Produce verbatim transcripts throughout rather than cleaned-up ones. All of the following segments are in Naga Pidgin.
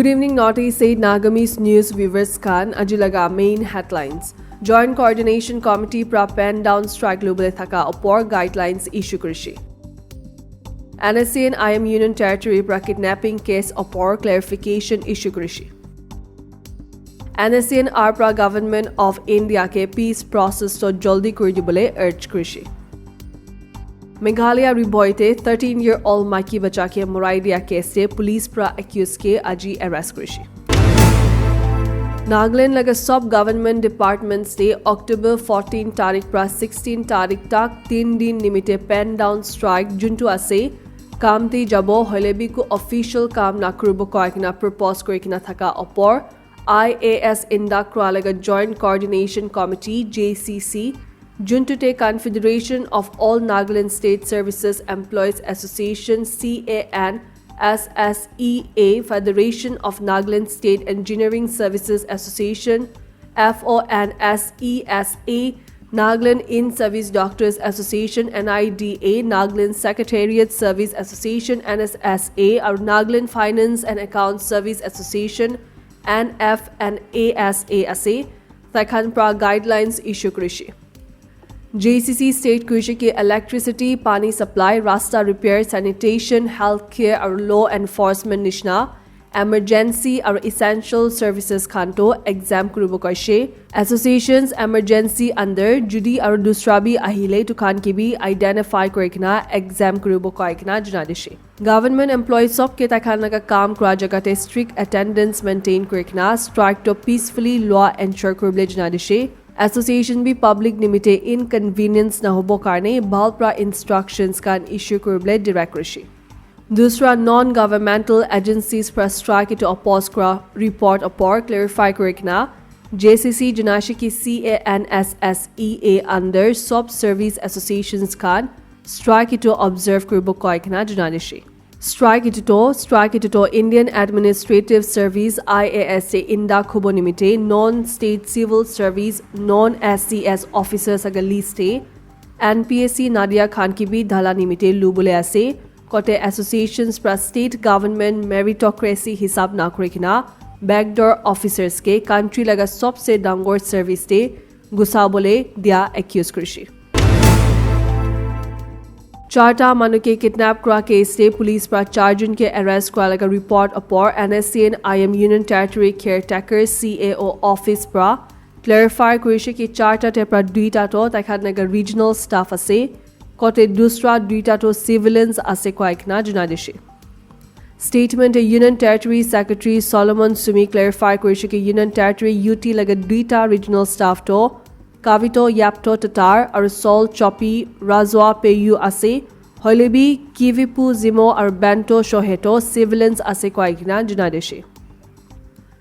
Good evening, Northeast State Nagamese News viewers khan. Aji laga main headlines. Joint Coordination Committee pra pen down strike lubole thaka opor guidelines issue kurishi. N S C N I M Union Territory pra kidnapping case opor clarification issue kurishi. N S C N R pra Government of India ke peace process to jaldi kuri dibole urge kurishi. Meghalaya Ri-Bhoi te thirteen year old maiki bacha ke morai dia case te police pra accused ke aji arrest kurishi. Nagaland laga sub government departments te October fourteen tarik pra sixteen tarik tak tin din nimite pen down strike juntu ase kam te jabo hoile bi ku official kam na kuribo koi kena propose kuri kena thaka opor I A S inda kura laga Joint Coordination Committee, J C C, juntu te Confederation of All Nagaland State Services Employees Association, C A N S S E A, Federation of Nagaland State Engineering Services Association, F O N S E S A, Nagaland In Service Doctors Association, N I D A, Nagaland Secretariat Service Association, N S S A, aru Nagaland Finance and Accounts Service Association, N F N A S A ase, tai khan pra guidelines issue kurishi. J C C state kurishi ki electricity, pani supply, rasta repair, sanitation, healthcare aru law enforcement nishina emergency aru essential services khan to exempt kuribo koishe. Associations emergency under judi aru dusra bi ahile to khan ke bi identify kuri kena exempt kuribo koi kena jana dishe. Government employees sob ke tai khan laga kam kura jaga te strict attendance maintain kuri kena strike to peacefully lua ensure kuribole jana dishe. Association bi public nimite inconvenience na hobo karne bhal pra instructions khan issue kuribole direct kurishi. Dusra non-governmental agencies pra strike itu oppose kura report opor clarify kuri kena J C C jana dishe ki C A N S S E A under sob service associations khan strike itu observe kuribo koi kena jana dishe. Strike itu to, strike itu to Indian Administrative Service, I A S A inda khubo nimite non-state civil service, non-S C S officers aga list te N P S C nadia khan ki bi dhala nimite lubole ase. Kote associations pra state government meritocracy hisab na kuri kena backdoor officers ke country laga sobse dangor service te gusabole dia accuse kurishi. Charta manu ke kidnap kura case te police pra charjun ke arrest kura laga report opor N S C N I M Union Territory Caretaker C A O office pra clarify kurishe ki charta te pra duita to tai khan laga regional staff ase, kote dusra duita to civilians ase koi kena jana dishe. Statement te Union Territory Secretary Solomon Sumi clarify kurishe ki Union Territory U T laga duita regional staff to Kavito Yapto Tatar aru Sol Chopi Razwa Peyu ase, hoile bi Kivipu Zimo aru Bento Shoheto civilians ase koi kena jana dishe.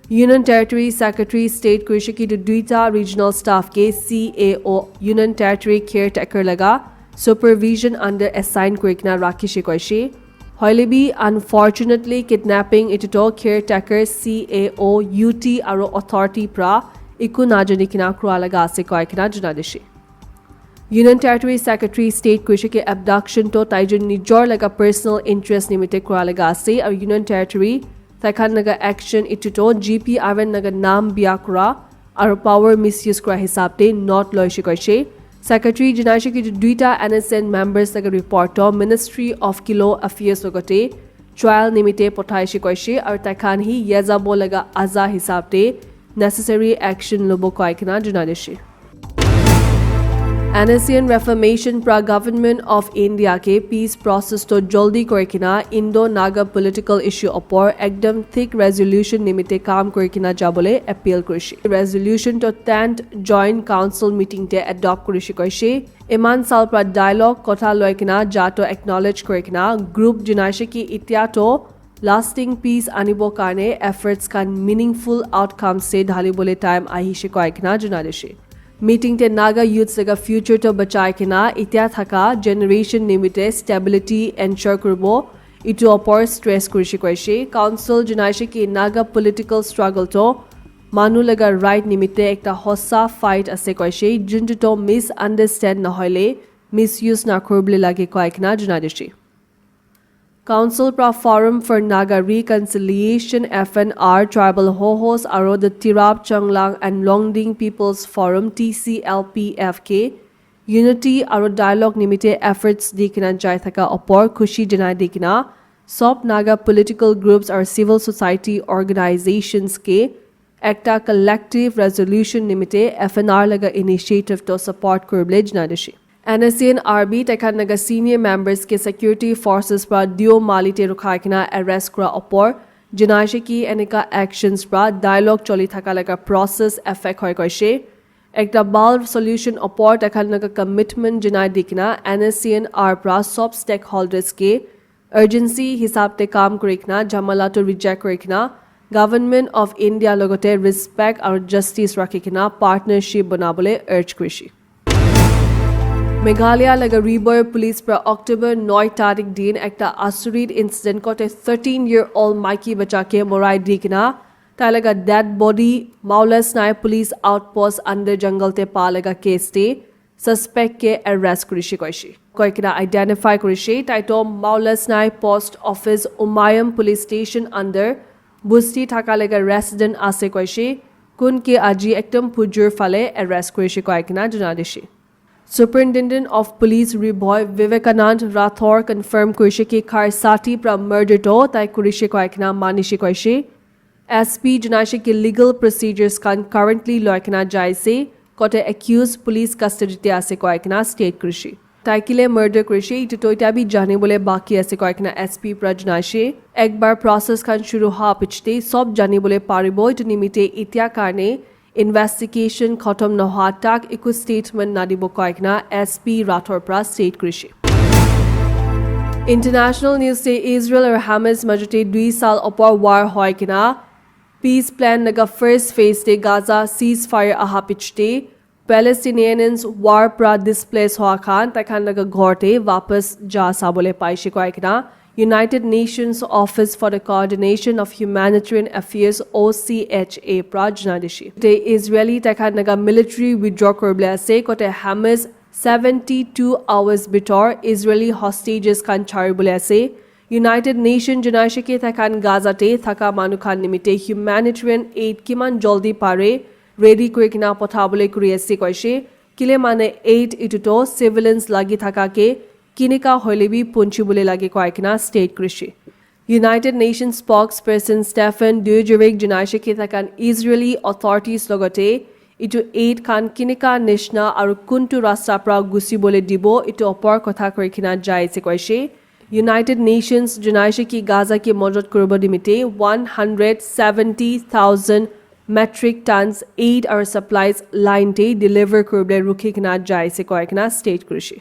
Union Territory Secretary state kurishe ki itu duita regional staff ke C A O Union Territory caretaker laga supervision under assign kuri kena rakhishe koishe. Hoile bi unfortunately kidnapping itu to caretaker C A O U T aru authority pra iku najani kena kura laga ase koi kena jana dishe. Union Territory Secretary state kurishe ki abduction to taijun nijor laga personal interest nimite kura laga ase aru Union Territory tai khan laga action itu to G P Arvind laga naam bia kura aru power misuse kura hisab te not loishe koishe. Secretary jana dishe ki duita N S N members laga report to Ministry of Kilo Affairs logote trial nimite pothaishe koishe aru tai khan hi yezabo laga aza hisab te necessary action lobo koi kena jana dishe. N S C N Reformation pra Government of India ke peace process to jaldi kuri kena Indo-Naga political issue opor ekdam thik resolution nimite kam kuri kena jabole appeal kurishe. Resolution to tenth Joint Council meeting te adopt kurishe koishe. Iman sal pra dialogue kotha loi kena jato acknowledge kuri kena group jana dishe ki itya to lasting peace anibo karne efforts khan meaningful outcomes te dhalibole time ahishe koi kena jana dishe. Meeting te Naga youths laga future to bachai kena itya thaka generation nimite stability ensure kuribo itu opor stress kurishe koishe. Council jana dishe ki Naga political struggle to manu laga right nimite ekta hosa fight ase koishe, juntu to misunderstand nahoile misuse na kuribole lage koi kena jana dishe. Council pra Forum for Naga Reconciliation, F N R, Tribal Hohos aro the Tirap Changlang and Longding People's Forum, T C L P F K, Unity aro Dialogue nimite efforts di kena jai thaka opor khushi janai di kena, sob Naga political groups aro civil society organizations ke ekta collective resolution nimite F N R laga initiative to support kuribole janai dishi. N S C N R B taikhan laga senior members ke security forces pra Dio Mali te rukhai kena arrest kura opor janai she ki enika actions pra dialogue choli thaka laga process affect hoi koishe. Ekta bal solution opor taikhan laga commitment janai di kena N S C N R pra sob stakeholders ke urgency hisab te kam kuri kena jhamala to reject kuri kena Government of India logote respect aru justice rakhi kena partnership banabole urge kurishi. Meghalaya laga Ri Bhoi Police pra October nine tarik din ekta asurit incident kote thirteen year old maiki bacha ke morai di kena tai laga dead body Maulasnai Police Outpost under jungle te pa laga case te suspect ke arrest kurishi koishi. Koi kena identify kurishi tai to Maulasnai Post Office Umayam Police Station under busti thaka laga resident ase koishi. Kun ke aji ekdom pujur phale arrest kurishi koi kena janai dishi. Superintendent of Police Ri Bhoi Vivekanand Rathore confirm kurishe ki Kharsati pra murder to tai kurishe koi kena manishe koishe. S P janaishe ki legal procedures khan currently loi kena jaise kote accused police custody te ase koi kena state kurishe. Tai kile murder kurishe itu to ita bi janibole baki ase koi kena S P pra janaishe. Ekbar process khan shuru ha pichte sob janibole paribo itu nimite itia karne investigation khotom noha tak eku statement nadibo koi kena S P Rathore pra state kurishe. International news te Israel aru Hamas majute dui sal opor war hoi kena peace plan laga first phase te Gaza ceasefire aha pichte Palestinians war pra displace hoa khan tai khan laga ghor te wapas ja sabole paishe koi kena United Nations Office for the Coordination of Humanitarian Affairs, O C H A, pra janai dishi. Te Israeli tai khan laga military withdraw kuribole ase kote Hamas seventy two hours bitor Israeli hostages khan chari bole ase. United Nation janaishe ki tai khan Gaza te thaka manu khan nimite humanitarian aid kiman joldi pare ready kuri kena potha bole kuri ase koishe. Kile mane aid itu to civilians lagi thaka ke kinika hoile bi punchi bole lage koi kena state kurishe. United Nations spokesperson Stephen Dujarric janaishe ki tai khan Israeli authorities logote itu aid khan kinika nishna aru kuntu rasta pra gusi bole dibo itu opor kotha kuri kena jai ase koishe. United Nations janaishe ki Gaza ki modot kuribo nimite one hundred seventy thousand metric tons aid aru supplies line te deliver kuribole rukhi kena jai ase koi kena state kurishe.